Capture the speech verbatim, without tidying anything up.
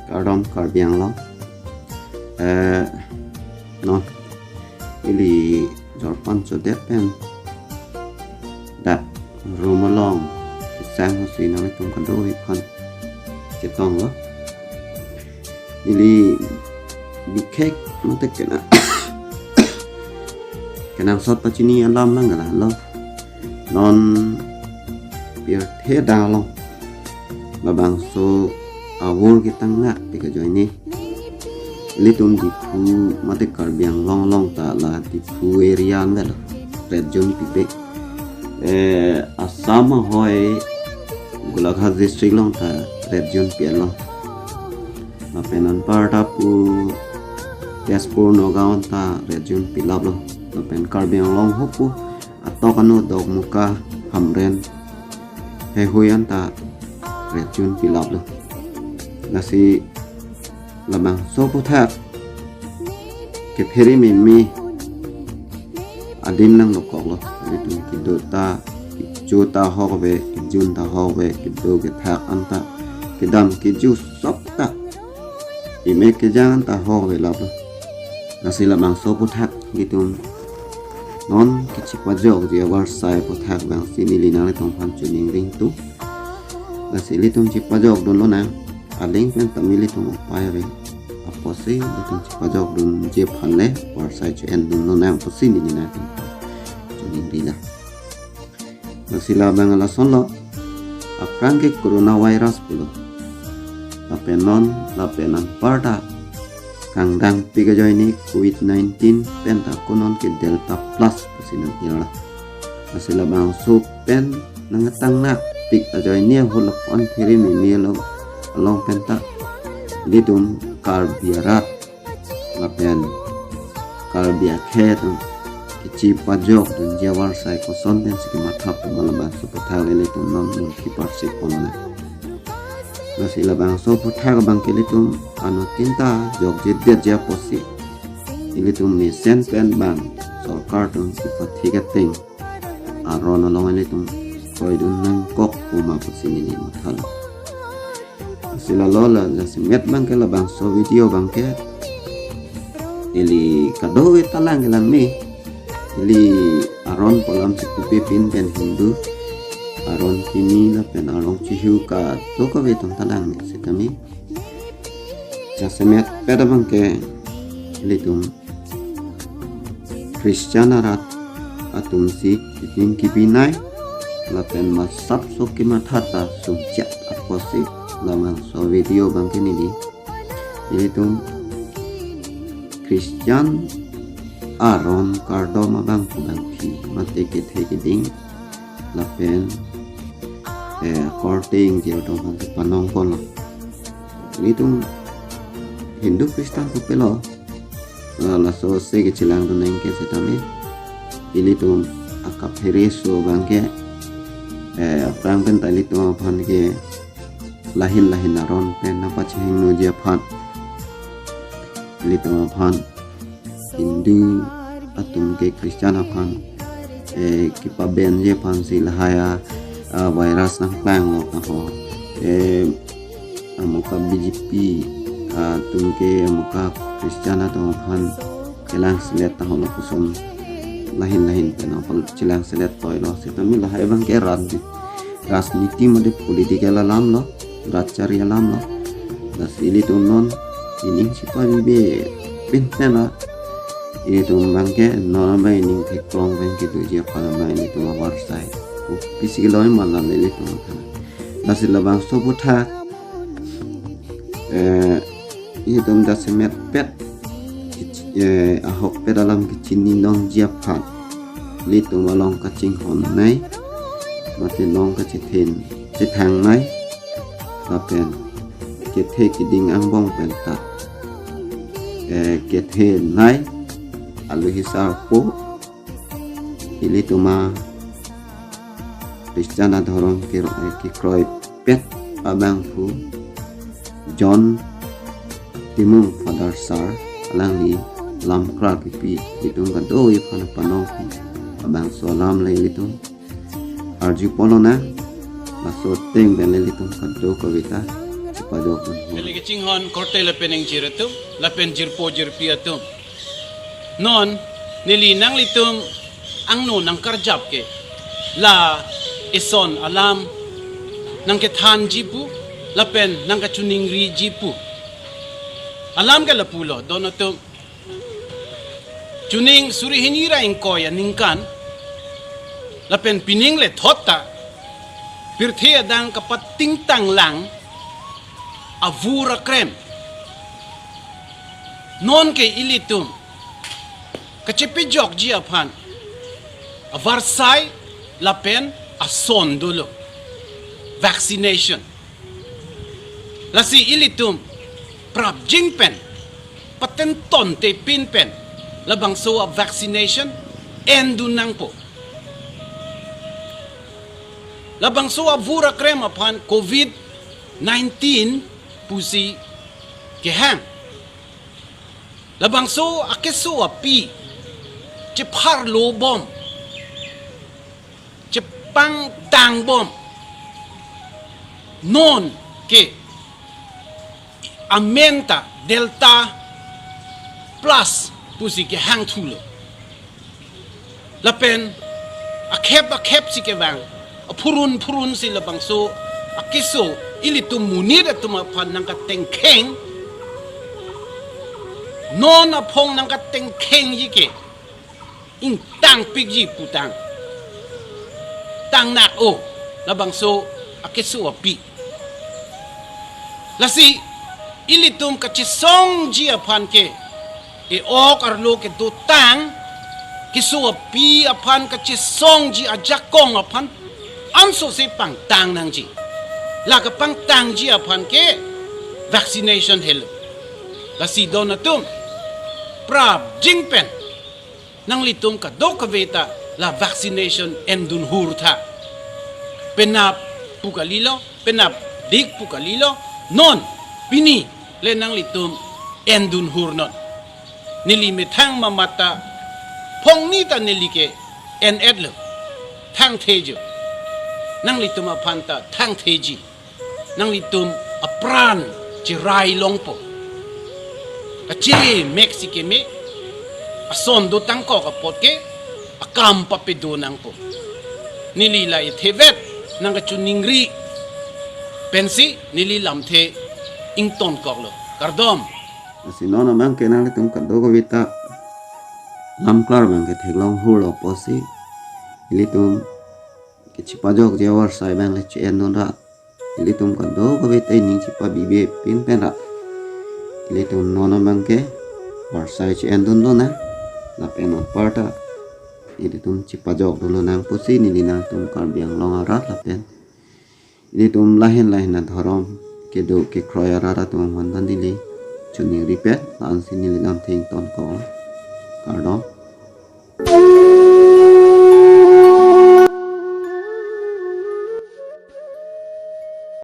Kardom Karbi Anglong. Eh, non ili jorpan chodet pen dak room along kesang hosi nanglitum kadokave aphan chetonglo. Ili bikhek mate kena kenangsot pachini alam nanggalalo. Non pirthe adang along labangso avur ketang nangpik ajoine ilitum Diphu mate Karbi Anglong along ta la Diphu area anvetlo, red zone pipe. Eh, Assam ahoi Golaghat district along ta red zone pi-etlo. Lapen anparta pu Tezpur, Nagaon ta red zone pilaplo. Lapen Karbi Anglong ahok pu Atok ano, Dokmoka, Hamren, heihui anta red zone pilaplo. Lasi labangso aphuthak kephere meme adim nangdokoklo. Itum kedo ta, kecho ta ahok ave, kejun ta ahok ave, kedo kethak anta, kedam keju sop ta, ime kejang anta ahok ave laplo. Lasi labangso aphuthak itum non kechipajokji avarsai aphuthak abangsi neli nanglitum aphan choningri ingtung. Lasi ilitum chipajokdun lonang, aling pen tame ilitum upai ave. Apotsi ilitum chipajokdunji aphan le avarsai cho-endun lonang pusi neli nanglitum aphan choningrilo. Lasi labang alasonlo, aphrang ke coronavirus pulo. Lapen non, lapen anparta kangdangpik ajoine covid nineteen pen ta ko non ke Delta Plus pusi nang-irlo. Lasi labangso pen nangtang nangpik ajoine ahut lapu-an phere meme along, along pen ta ilitum Karbi arat lapen Karbi akhei atum kechipajokdunji avarsai koson pensi kematha pu ma labangso aphuthak le ilitum non nangkiparsik pon nang. Lasi labangso aphuthak abang ke ilitum anuttin ta jokjedetji apotsi ilitum mesen pen bang sorkar atum kipathik ateng aron along ilitum kroidun nangkok pu ma pusi neli mathalo. Lasi lalo la jasemet abang ke labangso video abang ke ili kadokave ta lang kelang me. Ili aron pu alam si pupe pin pen Hindu aron kimi lapen arong chihu kadokave atum ta lang me sitame jasemet pet abang ke ilitum Christian arat atum si kiting kibinai lapen masap so kematha ta sungchak apotsi labangso video abang ke neli, ilitum Christian aron kardom abang pu abangpi mate kethe keding lapen, eh, korte ingjir atum aphan panong ponlo. Ilitum Hindu Christian pupelo, eh, laso se kechelangdun nang ke setame ilitum akaphere so abang ke, eh, aphrang pen ta ilitum aphan ke lahin lahin aron pen nangpachehingnoji aphan, ilitum aphan Hindu atum ke Christian aphan, eh, kipabenji aphan si lahai a, a virus nangklanglo ta ho. Eh, amuka B J P atum ke amuka Christian atum aphan chelangselet ta ho lapuson lahin lahin pen apal chelangselet toilo. Sitame lahai abang ke ran rajniti mate political alam lo, rajchari alam lo. Lasi ilitum non ining chipabibe pin pen la ilitum abang ke non abang ining theklong pen kedoji aphan abang ilitum avarsai pu pisi keloi ma la ilitum aphan. Lasi labangso aphuthak, eh, ilitum jasemet pet, eh, ahokpet alam kechini nangji aphan ilitum along kachinghon nai mate along kachethen chethan nai lapen kethe keding angbong pen ta, eh, kethe nai aluhi sarpo ilitum a Christian adhorom kiro-, eh, kekroipet abangphu John Timung Father Sir alangli lamkra kipi ilitum kadokave aphan panongpi abangso alam le ilitum arju pon lonang. Laso ateng pen le ilitum kadokave ta Pajok. Kali kachinghon korte lapen ingjir atum, lapen jirpo jirpi atum. Non, neli nanglitum angno nangkarjap ke, la ison alam nangkethanji pu, lapen nangkachiningriji pu. Alam ke lapulo, don atum. Chuning suri hini ra ingkoi aningkan, lapen pining le thot ta, pirthe adang kapatingtang lang avur akrem. Non ke ilitum kachepajokji aphan avarsai lapen ason dolo, vaccination. Lasi ilitum prapjin pen, patenton te pin pen, labangso a vaccination endun nangpo. Labangso avur akrem aphan covid nineteen pusi kehang. Labangso akeso api chepharlo bom, chepangtang bom. Non ke amen ta Delta Plus pusi kehang thulo. Lapen akhep akhep si kevang, aphurun phurun si labangso akeso ilitum monit atum aphan nangkatengkheng. Non aphong nangkatengkhengji ke ingtangpikji putang, tang nak o, labangso akeso api. Lasi ilitum kachesongji aphan ke, e-ok arlo kedotang keso api aphan kachesongji ajakong aphan anso si pangtang nangji. La kapangtangji aphan ke vaccination helo. Lasi don atum, prapjin pen nanglitum kadokave ta la vaccination endun hur tha. Penap pu kalilo, penapdik pu kalilo, non pini le nanglitum endun hur non. Neli methang mamat ta phongni ta neli ke en-etlo. Thangthejo. Nanglitum aphan ta thangtheji. Nanglitum apran cherai longpo. Kachemek si keme, ason dotangkok apot ke akam papedo nangpo. Neli la ithevet nangkachiningri pensi neli lamthe ingtonkoklo. Kardom. Lasi non abang ke nanglitum kadokave ta lamklar abang ke theklong hurlo pusi ilitum kachepajokji avarsai abang le che-endun ra. Ilitum kadokave ta ining chepabibe pin pen ra, ilitum non abang ke varsai che-endun lonang. Lapen anparta ilitum chepajok dun lonang pusi neli nangtum Karbi Anglong arat lapen ilitum lahin lahin adhorom kedo kekroi arat atum aphan ta neli chiningripet, la-ansi neli lamthe ingtonkok. Kardom.